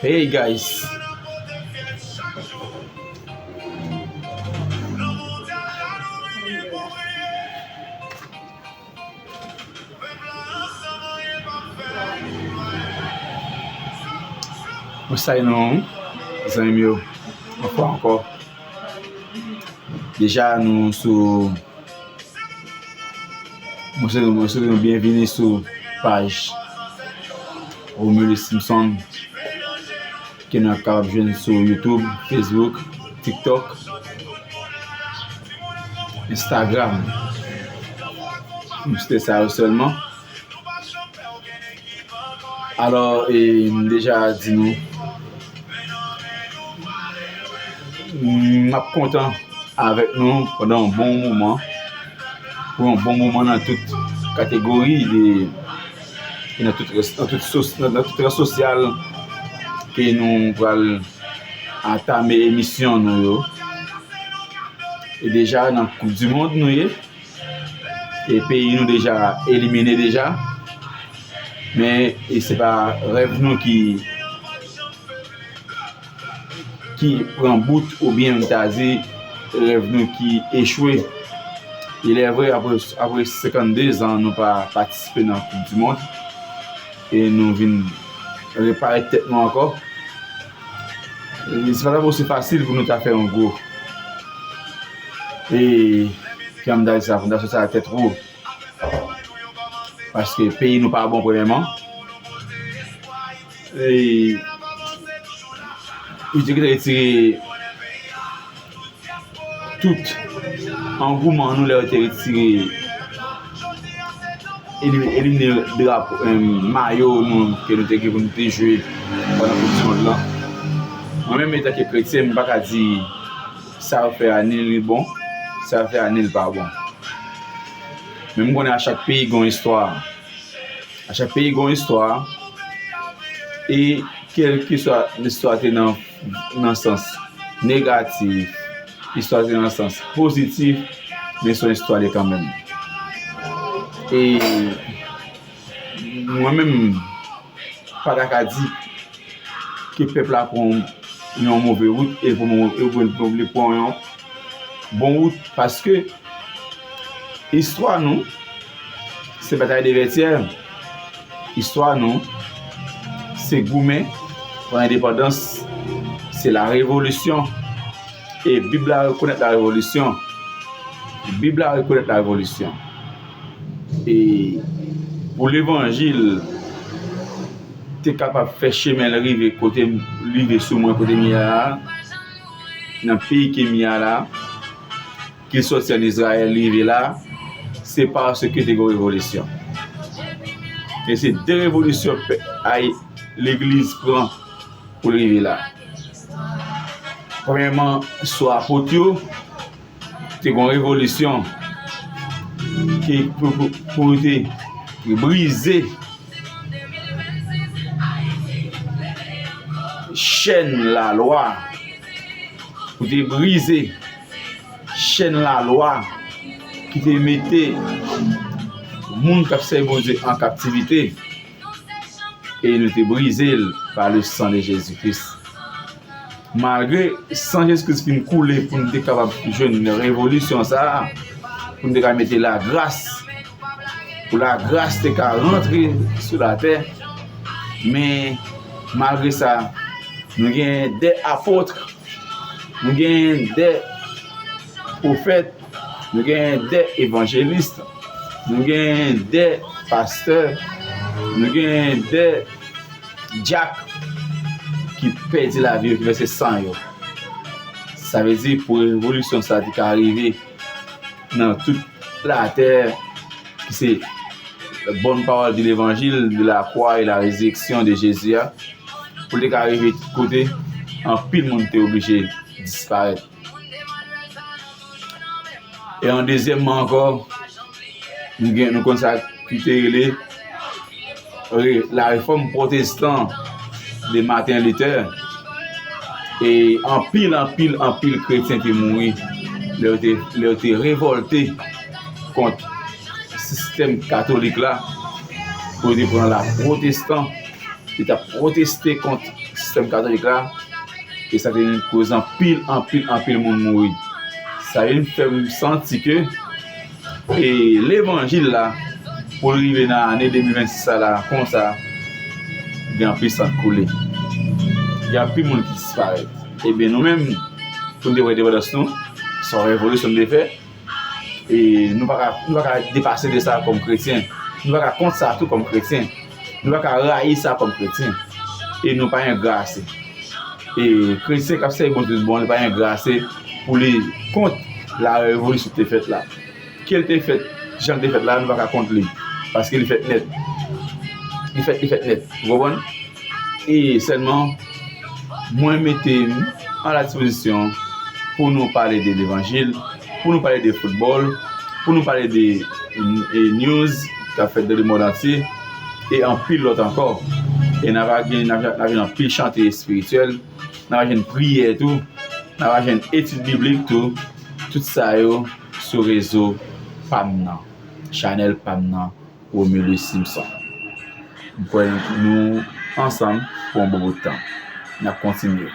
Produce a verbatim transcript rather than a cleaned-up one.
Hey guys. Mwen salye nou, zanmi m yo, yon fwa ankò. Deja, nou sou, mwen swete, mwen swete nou byenvini sou paj Romulus Simpson, ke nou kapab jwenn sou YouTube, Facebook, TikTok, Instagram. M site sa yo sèlman. Alò, e, m deja di nou, m ap kontan avèk nou pandan yon bon moman, pou yon bon moman nan tout kategori, e, e nan tout, nan tout sos-, nan, nan tout rans sosyal ke nou pral antame emisyon nou yo. E deja nan Koup di Mond nou ye. E peyi nou deja elimine deja. Men, e se pa rèv nou ki, ki pran bout oubyen m ta di rèv nou ki echwe. Il est vrai, apre, apre senkannde zan nou pa patisipe nan Koup di Mond. E nou vin reparèt tèt nou ankò. E se pa t ap osi fasil pou nou ta fè yon gwo, e, kòm m ta di sa, fondasyon sa tèt wo. Paske peyi nou pa bon, premyèman. E, yo te gentan retire tout angouman nou lè yo te retire, eli-, elimine drapo, em, mayo nou ke nou te gen pou nou te jwe pandan Koup di Mond lan. Mwen menm, etanke kretyen, m pa ka di sa yo fè a ni li bon, sa yo fè a ni li pa bon. Men m konnen a chak peyi gen yon istwa. A chak peyi gen yon istwa. E kèlkeswa istwa te nan, nan sans negatif, istwa te nan sans pozitif, men se yon istwa li kanmenm. E mwen menm, pa ta ka di ke pèp la pran yon move wout e pou, e pou, pou li pran yon bon wout, paske istwa nou se batay de vètyè. Istwa nou se goumen pou lendepandans, se la revolisyon. E Bib la rekonèt la revolisyon. Bib la rekonèt la revolisyon. E pou levanjil te kapab fè chemen l rive kote m, rive sou mwen kote m ye a, nan peyi ke m ye a la, ke l sòti ann Izrayèl rive la, se paske te gen revolisyon. E se de revolisyon pe-, ay, legliz pran pou l rive la. Premyèman, sou apot yo, te gen yon revolisyon ki pou, pou, pou te brize chèn lalwa, pou te brize chèn lalwa ki te mete moun k ap sèvi Bondye an kaptivite. E nou te brize l pa le san de Jezi Kris. Malgre san Jezi Kris fin koule pou n te kapab jwenn revolisyon sa a, pou n te ka mete lagras, pou lagras te ka rantre sou latè, men malgre sa, nou gen de apot, nou gen de pwofèt, nou gen de evanjelis, nou gen de pastè, nou gen de dyak ki pèdi lavi yo, ki vèse san yo. Sa vle di pou revolisyon sa a te ka rive nan tout latè, ki se bòn pawòl de levanjil, de la croix et la résurrection de Jésus a, pou l te ka rive tout kote, anpil moun te oblije disparèt. E an dezyèmman ankò, nou gen, nou konn sa ki te rele re-, la réforme protestante de Martin Luther. E anpil, anpil, anpil kretyen te mouri lè yo te, lè yo te revòlte kont sistèm katolik la, pou yo te pran la pwotestan, yo t ap pwoteste kont sistèm katolik la, e sa te vin koz anpil, anpil, anpil moun mouri. Sa vin fè m santi ke e levanjil la, pou l rive nan ane de mil vennsis sa la, konsa, gen anpil san k koule. Gen anpil moun ki disparèt. Ebyen, nou menm, pou n te pran endepandans nou, se yon revolisyon n te fè. E nou pa ka, nou pa ka depase de sa kòm kretyen. Nou pa ka kont sa tou kòm kretyen. Nou pa ka rayi sa kòm kretyen. E nou pa engra ase. E kretyen k ap sèvi Bondye tout bon, li pa engra ase pou li kont la revolisyon ki te fèt la. Ke l te fèt, jan l te fèt la, nou pa ka kont li. Paske li fèt nèt. Li fèt, li fèt nèt. Ou konprann? E sèlman, mwen mete m a la dispozisyon pou nou pale de levanjil, pou nou pale de foutbòl, pou nou pale de e, news k ap fèt dans le monde entier, e anpil lòt ankò. E n a va gen, n a, n a jwenn anpil chante espirityèl, n a va jwenn priyè tou, n a va jwenn etid biblik tou. Tout sa yo sou rezo pa m nan, chanèl pa m nan, Romulus Simpson. M kwè nou ansanm pou yon bon bout tan. N ap kontinye.